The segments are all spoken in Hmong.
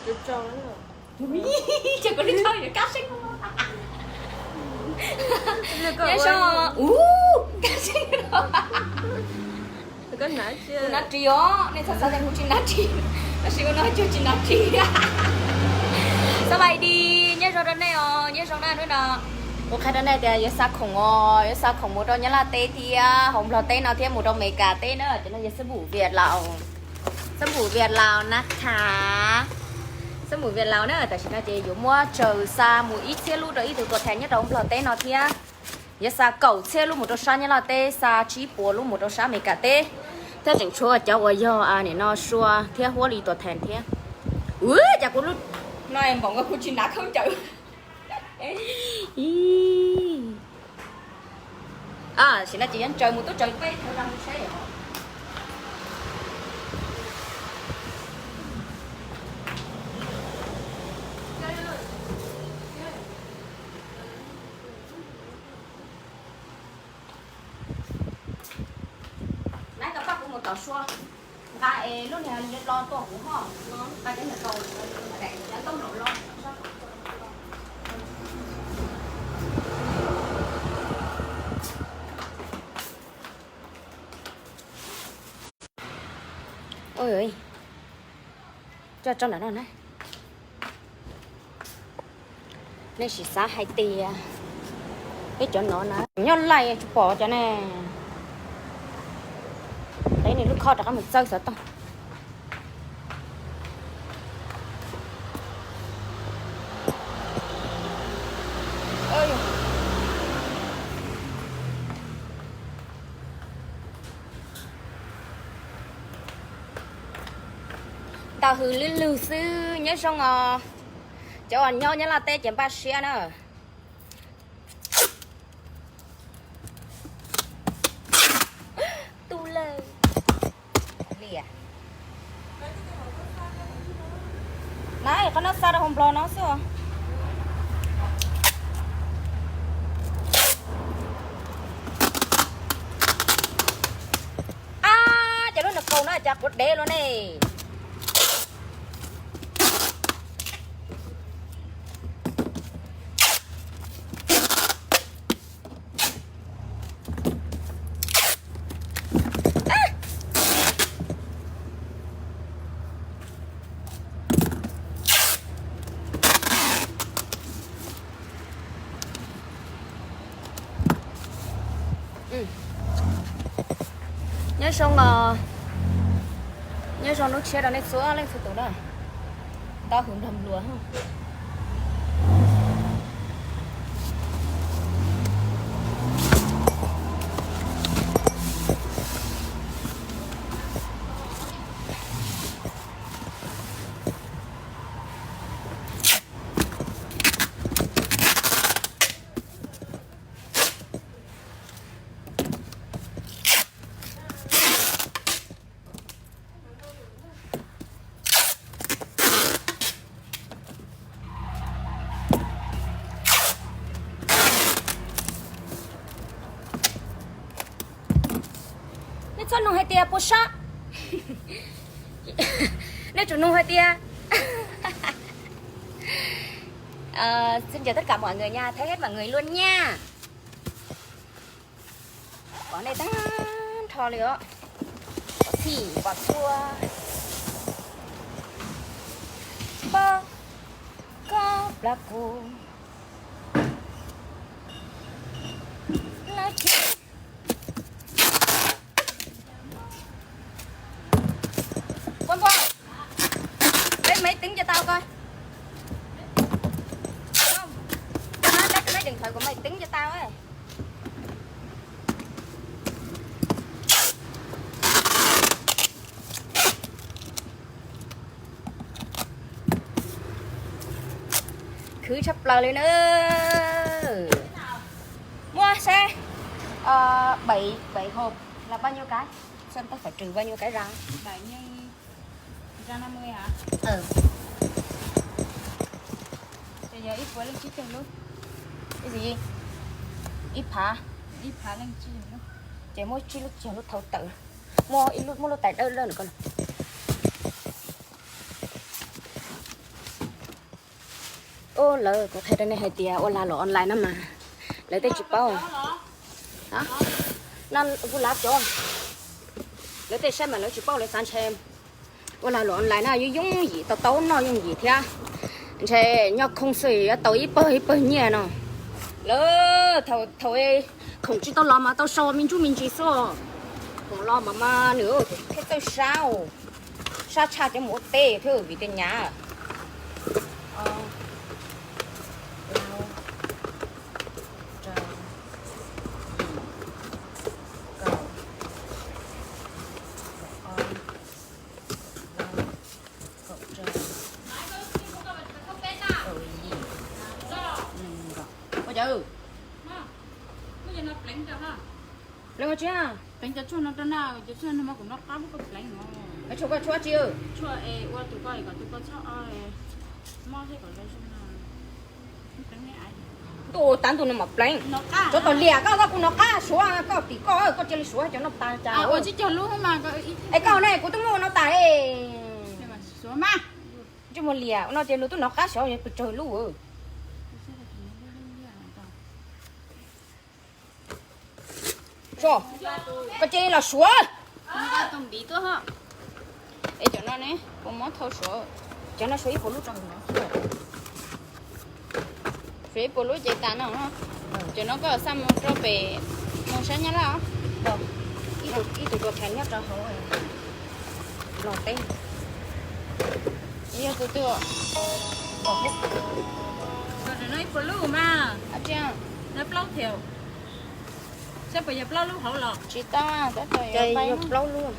Ces kuv lub tsho yuav kab seeb. Nyob zoo, ub, kab seeb. Kuv hnav ris os, nej txhob xav tias kuv tsis hnav ris, tab sis ua no cuag tsis hnav ris. Xab vais dis, nyob zoo rau nej os, nyob zoo na hnub no. Kuv qhia rau nej tias yuav xa khoom os, yuav xa khoom mus rau Nyab Laj teb thiab hauv Nplog teb no thiab mus rau Amelikas teb na, cov no yog xab npum Vias Laus, xab npum Vias Laus na khav. Xab npum Vias Laus na, tam sim no ces yuav muab tsaws xa mus ib txhiab lub rau ib tug tuam thas nyob rau Nplog teb no thiab. Yuav xa kaum txhiab lub mus rau sab Nyab Laj teb, xa tsib puas lub mus rau sab Amelikas teb, thiab tseem tshuav cov uas yog nim no Sua thiab Huab li tuam thas thiab. Ua cas kuv lub no npaum nkaus kuv tsis hnav khaub ncaws. Tam sim no ces yuav tsaws mus tub tsaws peb thav zag mus saib. Nab, koj pab kuv mus tom Sua nqa es lub niag lo tuaj kuv hos, nqa cov niag kaus daim cov ntaub nplaum lo. Coj tso ntawm no na. Nej sim xav hais tias peb cov no na nyob laij tsis pom cov ne. Tev nws lub khob rov qab mus txawb xov tooj. Ntau hws lwj lwg xwb, nyob zoo os. Cov uas nyob Nyab Laj teb ces npaj siab na. Tu lawm. Nab, qhov no xa rau hauv Nplog no xwb os. Ab, cas lub niag kaus no cas quav dev luaj ne. Nyob zoo os, nyob zoo hnub tshiab rau nej txhua leej txhua tus na. Ntau hws nplog npluas. Nej txhob nug hais tias puas sab. Nej tsum nug hais tias Ờ, xin chào tất cả mọi người nha, thấy hết mọi người luôn nha. Pom nej tag nrho li os. Pom txhij pom txhua. Pab kob plas kus. Lawv tsis Npua npua, peb máy tính cho tao coi. Không, tao nói các máy điện thoại của mày tính cho tao ấy. Khwv tshaj plaws li na. Mua xe, ờ, bảy, bảy hộp là bao nhiêu cái? Xem ta phải trừ bao nhiêu cái ra. Bảy nhân ra năm mươi hả? Ừ. Ces yog ib puas leej tsib caug lub. Cái gì? Ib phav. Ib phav leej tsib caug lub. Ces muab tsib lub caug lub thau tawm. Muab ib lub, muab lub tais dawb dawb no koj. Ub, lawv kuv qhia rau nej hais tias ua lag luam online no mas lawv tej tsis paub. No, kuv lav cov, lawv tej saib mas lawv tsis paub, lawv xav ntshe ua lag luam online na yuav yooj yim tau taub noj yooj yim thiab. Ntshe nyob khoo xwb yuav tau ib pawg ib pawg nyiaj no. Lawv thaum, thaum khoom tsis tau los mas tau sau me ntsuj me ntsis xwb. Khoom los mas mas nws thiaj txawj sab, sab tshaj cov mus ua teb thiab vim tias nyav. Ua cas? Pleev ua tsi? Pleev cov tshuaj no rau na, cov tshuaj no mas kuv noj qab lub koj pleev no. Tshuaj koj tshuaj tsi? Tshuaj es ua tus koj kom tus koj txhob mob thiab kom zoo no. Ntuj, tav ntuj no mam pleev. Tsov tom liam koj, koj kuv noj qab suav, koj tim koj, koj cia li suav cov no tas cas. Es koj ne, kuv twb muab ua no tas. Ntsej muag liam no ces luag twb noj qab xyov pes tsawg lub. Koj cia li los suav. Es cov no ne, puas muab thau suav? Cov no suav ib puas lub rau no xwb. Suav ib puas lub ces tas no. Cov no koj xa mus rau pem, mus sab Nyab Laj. Ib tug tuam thaiv nyob rau hauv los teb. Yog tus twg? Ib puas lub mas. Plaub thiab. Saib puas yog plaub lub hauv los? Tsis tau, tab tom yog plaub lub.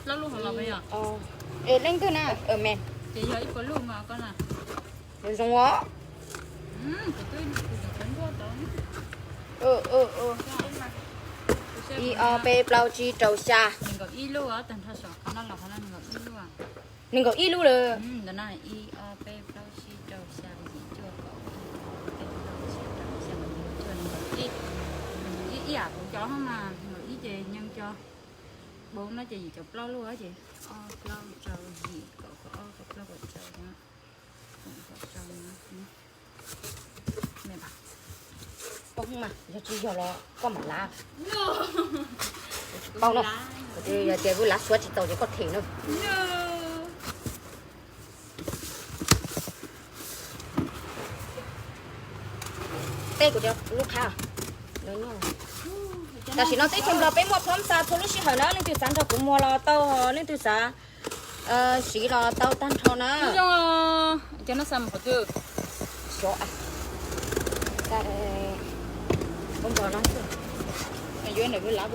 Plaub lub hauv los yog? Es leej twg na? Ces yog ib puas lub mas koj na. Zoo os. Ib ob peb plaub tsib rau xya. Nees nkaum ib lub tag nrho saum qhov no los qhov no nees nkaum ib lub. Nees nkaum ib lub lawm. Ntawm no ib ob peb plaub tsib rau xya yim cuaj kaum ib, ib yam kuv cov mas nees nkaum ib ces nyeem cov, npaum no ces yim caum plaub lub ces ob plaub rau yim kaum kaum ob kaum plaub kaum rau. Poob mas yog tsis yog los koj mam lav. Tsis paub no, yog tias kuv lav suav tsis tau ces koj them no. Teb kuv cov lub qhab. Tam sim no teb chaws Nplog peb muaj phab xa txhua lub sij hawm na, leej twg xav nrog kuv muag los tau, leej twg xav siv los tau tag nrho na. Cov no xa mus qhov twg? Xyov, no yuav ntawm lub lav.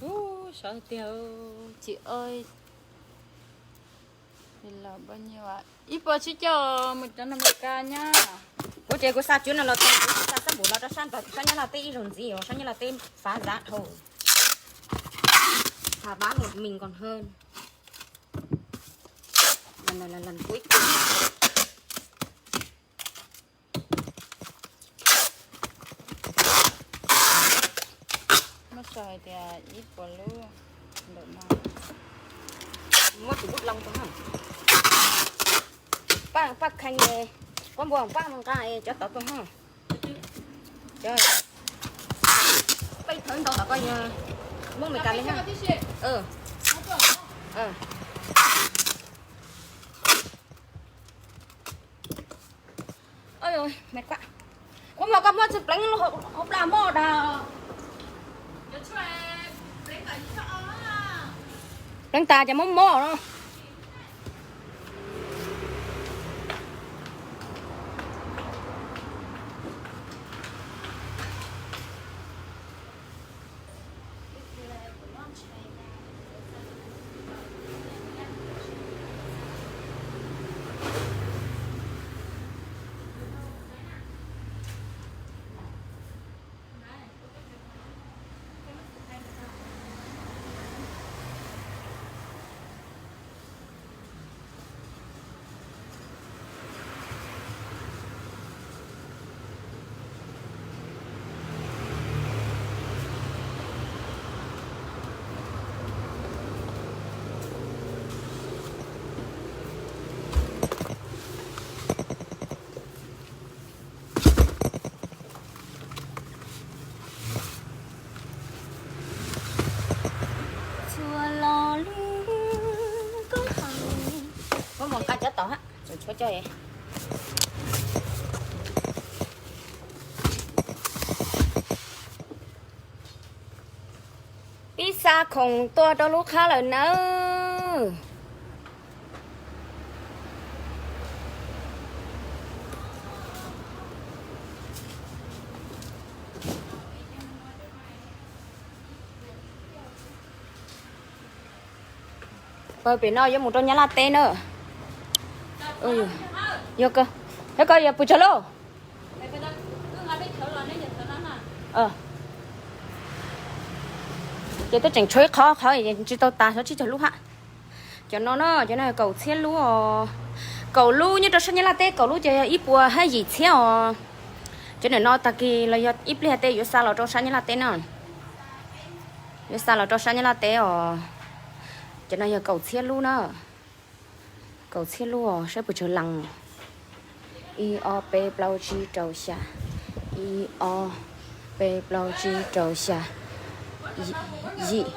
Ub, sov tiag, tsis ua los bao nhiêu a? Ib puas tsib caug, mus rau Amelikas nyab. Kuv ces kuv xa tswv no los tau, kuv xa xab npum los rau sab Nplog, sab Nyab Laj teb ib zaug ntxiv, sab Nyab Laj teb fav zab dhau. Thà bán một mình còn hơn là, là, là lần cuối cùng. Muab sau hais tias ib puas lub ntawm no. Muab tus bút lông rau ha. Paj, paj kheej, paj npua, paj nqa cov tod tuaj ha. Paj thawv ntau tom koj yog Hmoob Amelikas li ha. Kuv mas koj muab tsis pleev hauv plag moj dag. Pleev tas ces muab moj no. Pib xa khoom tua rau lub qhab lawm nawb. Pawg pem no yuav mus rau Nyab Laj teb na. Yog koj, yog koj yuav pw tsawg lauj? Ces twb tseem tshuav ib qho, qhov tsis tau tas, tshuav tsib caug lub hab. Cov no na, cov no kaum txhiab lub os. Kaum lub nyob rau sab Nyab Laj teb, kaum lub ces yog ib puas hab yim txhiab os. Cov ntawm no tag kis los yog ib pliag tej yuav xa los rau sab Nyab Laj teb na. Yuav xa los rau sab Nyab Laj teb os. Cov no yog kaum txhiab lub na. Kaum txhiab lub os, saib puas tsawg lees. Ib ob peb plaub tsib rau xya. Ib ob peb plaub tsib rau xya. Yim,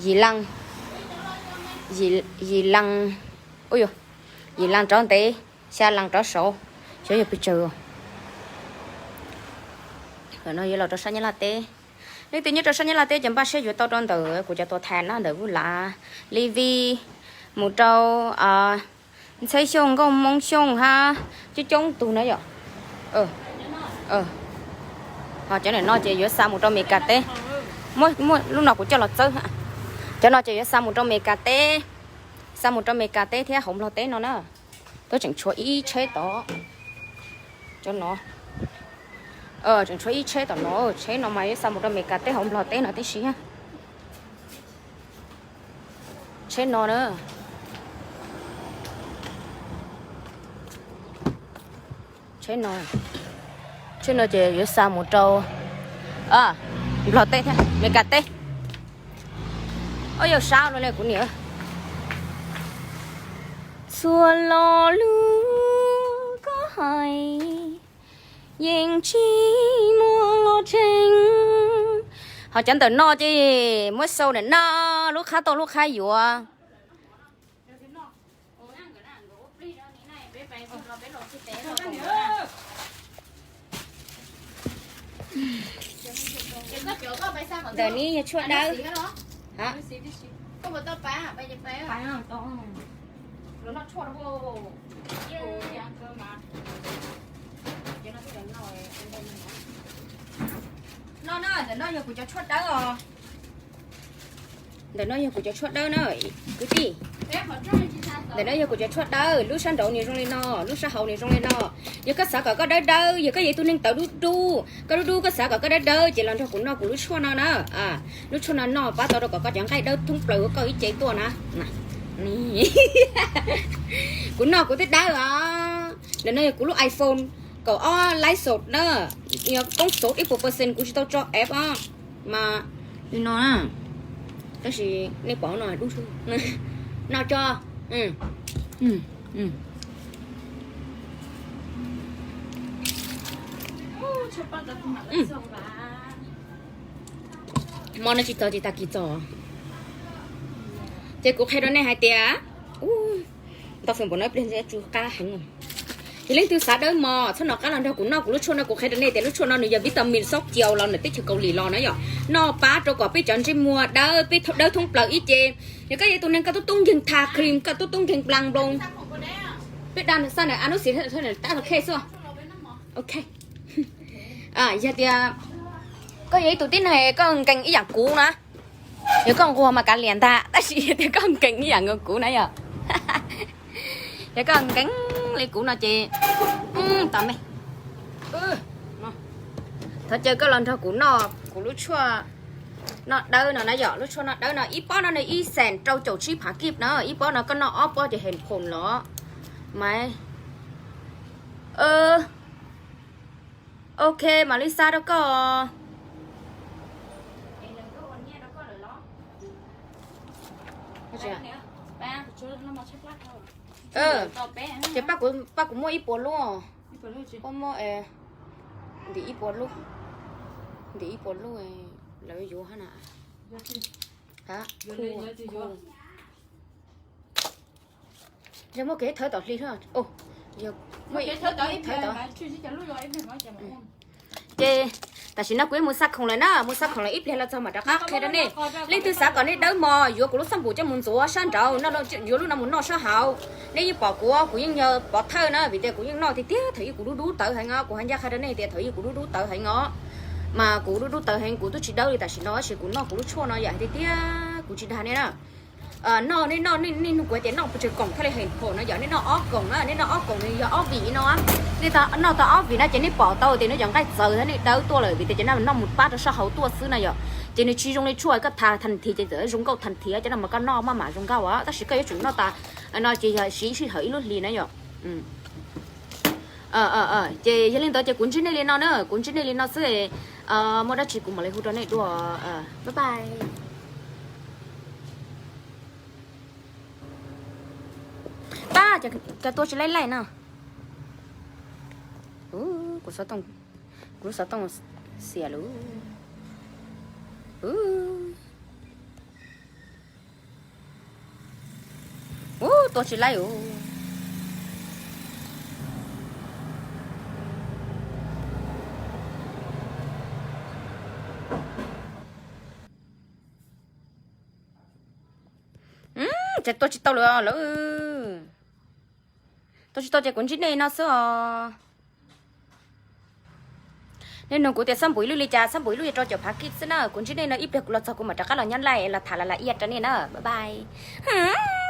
yim lees, yim lees, u, yim lees rov ntev, xya lees rov saud, xyov yog pes tsawg. Ntawm no yuav los rau sab Nyab Laj teb. Leej twg nyob rau sab Nyab Laj teb ces npaj siab yuav tau rau ntawm kuv cov tuam thas na, ntawm Vuj Lav, Li Vi, mus rau Ntxheb Xyooj, Nkauj Hmoob Xyooj hab coob coob tug na yom. Ho cov ntawm no ces yuav xa mus rau Meskas teb. Muab lub no kuv coj los txawb. Cov no ces yuav xa mus rau Meskas teb, xa mus rau Meskas teb thiab hauv Nplog teb no na. Twb tseem tshuav ib tsheb tod. Cov no tseem tshuav ib tsheb tom no, tsheb no mas yuav xa mus rau Meskas teb hauv Nplog teb no tib si. Tsheb no na, tsheb no, tsheb no ces yuav xa mus rau Nplog teb thiab Meskas teb. Ua yog sab luaj li kuv niam. Txhua lo lus koj hais yeej tsis muaj lo tseeb. Ho cov ntawm no ces muab sau ntawm no, lub qhab tuaj lub qhab yuav. Ntawm no yog tshuaj dawb. No na, ntawm no yog kuv cov tshuaj dawb os. Ntawm no yog kuv cov tshuaj dawb na, kwv tij. Ntawm no yog kuv cov tshuaj dawb, lub sab nraud nws zoo li no, lub sab hauv nws zoo li no. Yog koj xav kom koj dawb dawb, yog koj yog ib tug neeg tawv dub dub, koj dub dub koj xav kom koj dawb dawb ces los nrog kuv noj kuv lub tshuaj no na. Lub tshuaj no noj pab tau rau kom koj cov nqaij dawb thoob plaws ua koj ib ce tuaj na. Kuv noj kuv twb dawb os. Ntawm no yog kuv lub iPhone kaum ob live shoot na, yog poob shoot ib puas percent kuv tsis tau tso app os. Mas li no na, tab sis nej pom no dub xwb. Noj tso. Hmo no tsis txog tsis tag kis txog. Ces kuv qhia rau nej hais tias, ntau xwm npaum no ib pliag ntshe tsw qab heev. Yog leej twg xav dawb mos txhob nco qab los nrog kuv noj kuv lub tshuaj no, kuv qhia rau nej tias lub tshuaj no nws yog vitamin xob ciaus los ntawm teb chaws Kaus Lim los na yom. Noj pab rau kom peb cov ntsej muag dawb, peb dawb thoob plaws ib ce. Yog koj yog tus neeg koj tub tub nkeeg tha cream, koj tub tub nkeeg nplas nploos, peb dag xab na, a nub xis tab xwb. Ok. Yog tias koj yog ib tug tib neeg koj nkeeg ib yam kuv na, yog koj nquag mas kav liam ntag, tab sis yog tias koj nkeeg ib yam nkaus kuv na yom, yog koj nkeeg li kuv no ces, tos me, thov caw koj los nrog kuv noj kuv lub tshuaj noj dawb no na yom. Lub tshuaj noj dawb no ib pob no nws ib xees rau caum tsib phav kib na, ib pob no koj noj ob pob ces hees phoom los mas. Ok, mam li xa rau koj. Ces pab kuv muab ib puas lub, muab ntim ib puas lub, ntim ib puas lub, lawv yuav hab na. Cool, cool. Yog muaj kev thawb tom hli, muaj ib thawb tom. Ces tam sim no kuv yeej mus xa khoom lawm na, mus xa khoom lawm ib pliag los txog mam rov qab qhia rau nej. Leej twg xav kom nej dawb mos yuav kuv lub xab npum coj mus ntxuav sab nraud, yuav lub no mus noj sab hauv. Nej yeej pom kuv, kuv yeej yog pov thawj na, vim tias kuv yeej noj tiag tiag thaum ub kuv dub dub tawv heev os. Kuv hais ncaj qha rau nej tias thaum ub kuv dub dub tawv heev os. Mas kuv dub dub tawv heev, kuv twb tsis dawb li tam sim no, tab sis kuv noj kuv lub tshuaj no yam tiag tiag kuv tsis dag nej na. Noj, nej noj, nej nug kuv tias noj pes tsawg koom thiaj li heev pom no yom? Nej noj ob koom na, nej noj ob koom nws yog ob vim no. Nej noj tau ob vim na ces nej pom tau tias nws cov nqaij txawv thiab nej dawb tuaj lawm, vim tias cov no noj mus pab rau sab hauv tuaj xwb na yom. Ces nws tsis zoo li tshuaj koj tha thas thiv ces txawm zoo nkauj thas thiv, cov no mas koj noj maj mam zoo nkauj os, tab sis koj yuav tsum noj tas no ces yog siv sij hawm ib lub hlis na yom. Ces yog li ntawd ces kuv ntsib nej li no na, kuv ntsib nej li no xwb. Muaj dab tsi kuv mam li hu rau nej dua. Bye bye. Pab, cas tua tsis laib laij no. Kuv lub xov tooj xiam lawm. Ub, tua tsis laib. Ces tua tsis tau lawm lawm. Tua tsis tau ces kuv ntsib nej no xwb os. Nej nug kuv tias xab npum ib lub li cas, xab npum ib lub yog rau caum phav kij xwb na. Kuv ntsib nej no ib pliag kuv los txog kuv mam rov qab los nyob laij los tham las las iaj rau nej na. Bye bye.